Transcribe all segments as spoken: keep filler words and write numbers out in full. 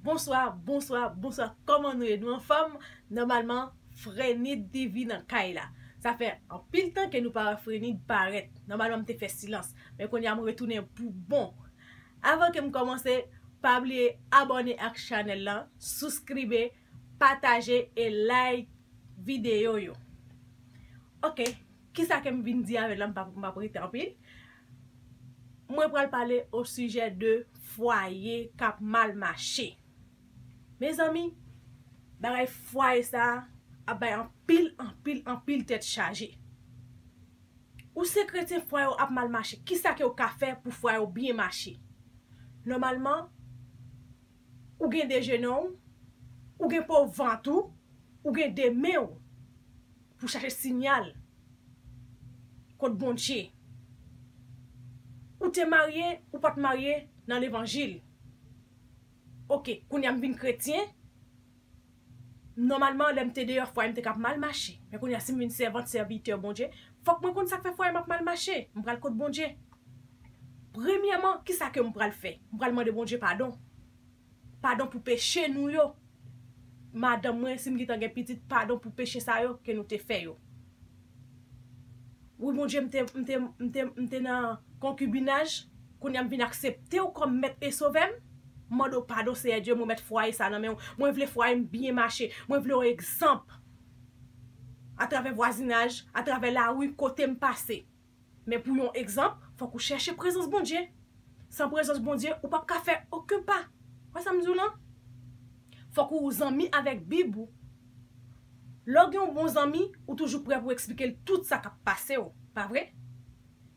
Bonswa, bonswa, bonswa. Kòman nou ye? Nou anfòm? Nòmalman, Frenid T V nan kay la. Sa fè anpil tan ke nou pa wè Frenid parèt. Nòmalman, m te fè silans. Men kounye a, m retounen pou bon. Avan ke m kòmanse, pa bliye abòne ak chanèl lan, souskribe, pataje e like videyo yo. Ok, kisa ke m vin di avè l la, m pa, m pa p rete anpil. Mwen pral pale o sijè de fwaye k ap mal mache. Mezanmi, bagay fwaye sa a ap bay anpil, anpil, anpil tèt chaje. Ou se kretyen, fwaye w ap mal mache. Kisa ke w ka fè pou fwaye w byen mache? Nòmalman, ou gen de jenon w, ou gen po vant ou, ou gen de men w pou chache siyal kot Bondye. Ou te marye, ou pa t marye nan levanjil. Ok, kounye a m vin kretyen. Nòmalman, lè m te deyò, fwaye m te ka ap mal mache. Men kounye a, si m vin sèvant, sèvitè Bondye, fòk mwen konn sa k fè fwaye m ap mal mache. M pral kot Bondye. Premyèman, kisa ke m pral fè? M pral mande Bondye padon. Padon pou peche nou yo. Madanm mwen, si m gentan gen pitit, padon pou peche sa yo ke nou te fè yo. Wi, Bondye, m te, m te, m te, m te nan konkibinaj. Kounye a, m vin aksepte w kòm mèt e sovè m. M mande w padon, Seyè Dye, mwen mèt fwaye sa nan men w. Mwen vle fwaye m byen mache. Mwen vle yon egzanp atravè vwazinaj, atravè lari, kote m pase. Men pou yon egzanp, fòk ou chèche prezans Bondye. San prezans Bondye, ou p ap ka fè okenn pa. Wè sa m di w lan? Fòk ou zanmi avèk Bib ou. Lè w gen yon bon zanmi, ou toujou prè pou eksplike l tout sa k ap pase w, pa vre?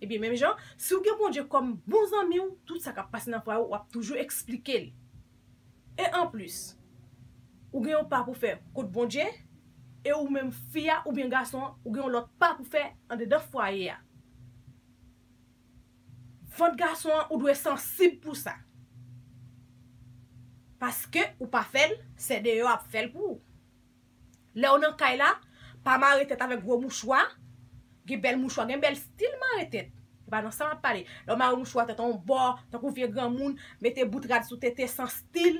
Ebyen, menm jan, si w gen Bondye kòm bon zanmi w, tout sa k ap pase nan fwaye w, w ap toujou eksplike l. E anplis, ou gen yon pa pou fè kot Bondye, e ou menm fi a oubyen gason an, ou gen yon lòt pa pou fè andedan fwaye a. Vant gason an, ou dwe sansib pou sa. Paske ou pa fè l, se deyò ap fè l pou ou. Lè w nan kay la, pa mare tèt avèk gwo mouchwa. Gen bèl mouchwa, gen bèl stil mare tèt. Se pa nan sa m ap pale. Lè w mare mouchwa tèt an yon bò, tankou vye granmoun, mete bout rad sou tete san stil,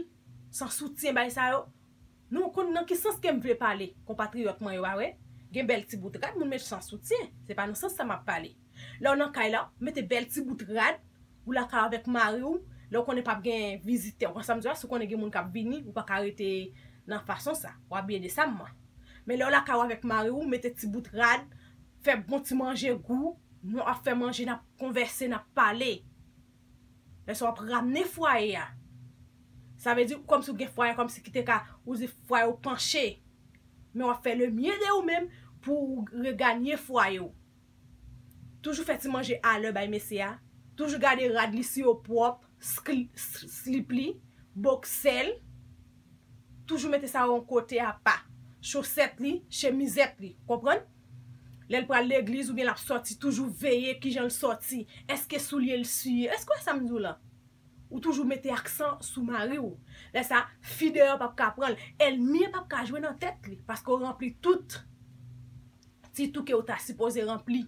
san soutyen, bay sa yo. Nou konn nan ki sans ke m vle pale, konpatriyòt mwen yo, pa vre? Gen bèl ti bout rad, moun met san soutyen. Se pa nan sans sa m ap pale. Lè w nan kay la, mete bèl ti bout rad, ou lakay avèk mari w, lè w konnen p ap gen vizitè. Ou konn sa m di w la, si w konnen gen moun k ap vini, ou pa ka rete nan fason sa. W ap byen desann mwen. Men lè w lakay ou avèk mari w, mete ti bout rad, fè bon ti manje gou, nou ap fè manje, n ap konvèse, n ap pale. Lè sa w ap ramne fwaye a. Sa vle di kòmsi w gen fwaye kòmsi ki te ka, ou di fwaye w panche. Men w ap fè le mieux de ou menm pou w reganye fwaye w. Toujou fè ti manje alè bay mesye a. Toujou gade rad li si yo pwòp, skli- s- slip li, boksè l. Toujou mete sa yo yon kote apa. Chosèt li, chemizèt li, konprann? Lè l pral legliz oubyen l ap sòti, toujou veye kijan l sòti. Èske soulye l siye? Èske w wè sa m di w lan? Ou toujou mete aksan sou mari w. Lè sa, fi deyò p ap ka pran l. Ènmi an p ap ka jwe nan tèt li, paske w ranpli tout ti tou ke w ta sipoze ranpli.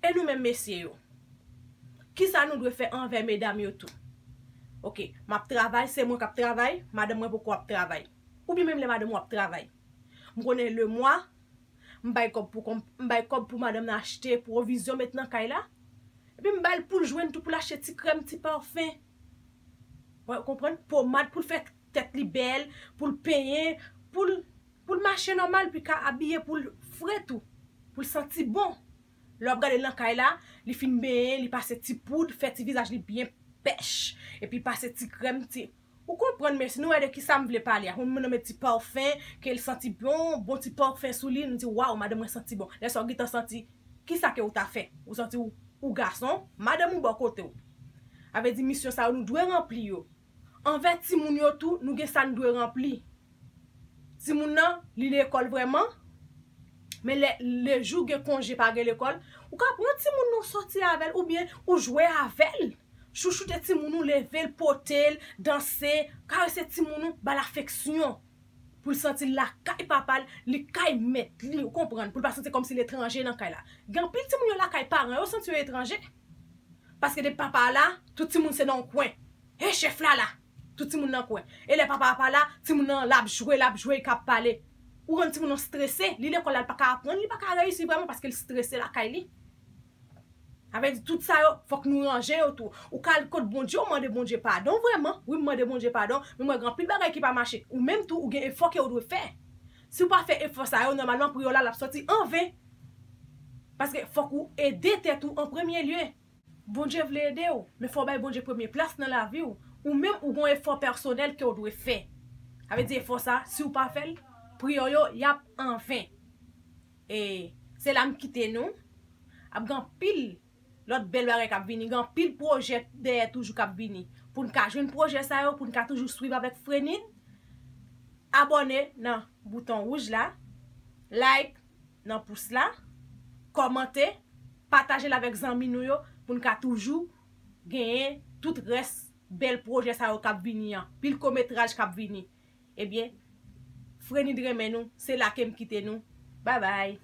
E nou menm mesye yo? Kisa nou dwe fè anvè medam yo tou? Ok, m ap travay, se mwen k ap travay, madanm mwen poko ap travay. Oubyen menm lè madanm ou ap travay. M konnen le mwa, m bay kòb pou, m bay kòb pou madanm nan achte pwovizyon met nan kay la. Epi m ba l pou l jwenn tou pou l achte ti krèm, ti pafen. Ou konprann? Pomad pou l fè tèt li bèl, pou l penyen, pou l, pou l mache nòmal, pou l ka abiye, pou l fre tou, pou l santi bon. Lè w ap gade l nan kay la, li fin benyen, li pase ti poud, fè ti vizaj li byen pèch, epi pase ti krèm, ti, ou konprann, men si nou wè de kisa m vle pale a, yon moun nan met ti pafen, ke l santi bon, bon ti pafen sou li, nou di, waw, madanm mwen santi bon. Lè sa w gentan santi, kisa ke w ta fè? Ou santi w, ou gason, madanm ou bò kote w. Sa vle di misyon sa yo, nou dwe ranpli yo. Anvè timoun yo tou, nou gen sa n dwe ranpli. Timoun nan, li lekòl vrèman, men lè, lejou gen konje, pa gen lekòl, ou ka pran timoun nan sòti avè l, oubyen ou jwe avè l. Chouchoute timoun ou, leve l, pote l, danse, karese timoun ou, ba l afeksyon. Pou l santi l lakay papa l, li kay mèt li, ou konprann, pou l pa santi kòmsi l etranje nan kay la. Gen anpil timoun yo lakay paran yo, santi yo etranje. Paske depi papa a la, tout timoun se nan yon kwen. E chèf la la. Tout timoun nan kwen. E lè papa a pa la, timoun nan l ap jwe, l ap jwe, e k ap pale. Ou rann timoun nan strese, li lekòl la, l pa ka aprann, li pa ka reyisi vrèman paske l strese lakay li. Sa vle di tout sa yo, fòk nou ranje yo tou. Ou ka al kot Bondye, ou mande Bondye padon vrèman. Wi, m mande Bondye padon, men m wè gen anpil bagay ki pa mache. Ou menm tou, ou gen efò ke ou dwe fè. Si w pa fè efò sa yo, nòmalman, priyè w la, l ap sòti anven. Paske fòk ou ede tèt ou an premye lye. Bondye vle ede w, men fò w bay Bondye premye plas nan lavi w. Ou menm, ou gen efò pèsonèl ke w dwe fè. Sa vle di efò sa, si w pa fè l, priyè w yo, y ap anven. E se la m kite nou. Ap gen anpil lòt bèl bagay k ap vini, gen anpil pwojè dèyè toujou k ap vini. Pou n ka jwenn pwojè sa yo, pou n ka toujou swiv avèk Frenid, abòne nan bouton wouj la, like nan pous la, kòmante, pataje l avèk zanmi nou yo, pou n ka toujou genyen tout rès bèl pwojè sa yo k ap vini an, pil kometraj k ap vini. Ebyen, Frenid renmen nou, se la ke m kite nou. Babay.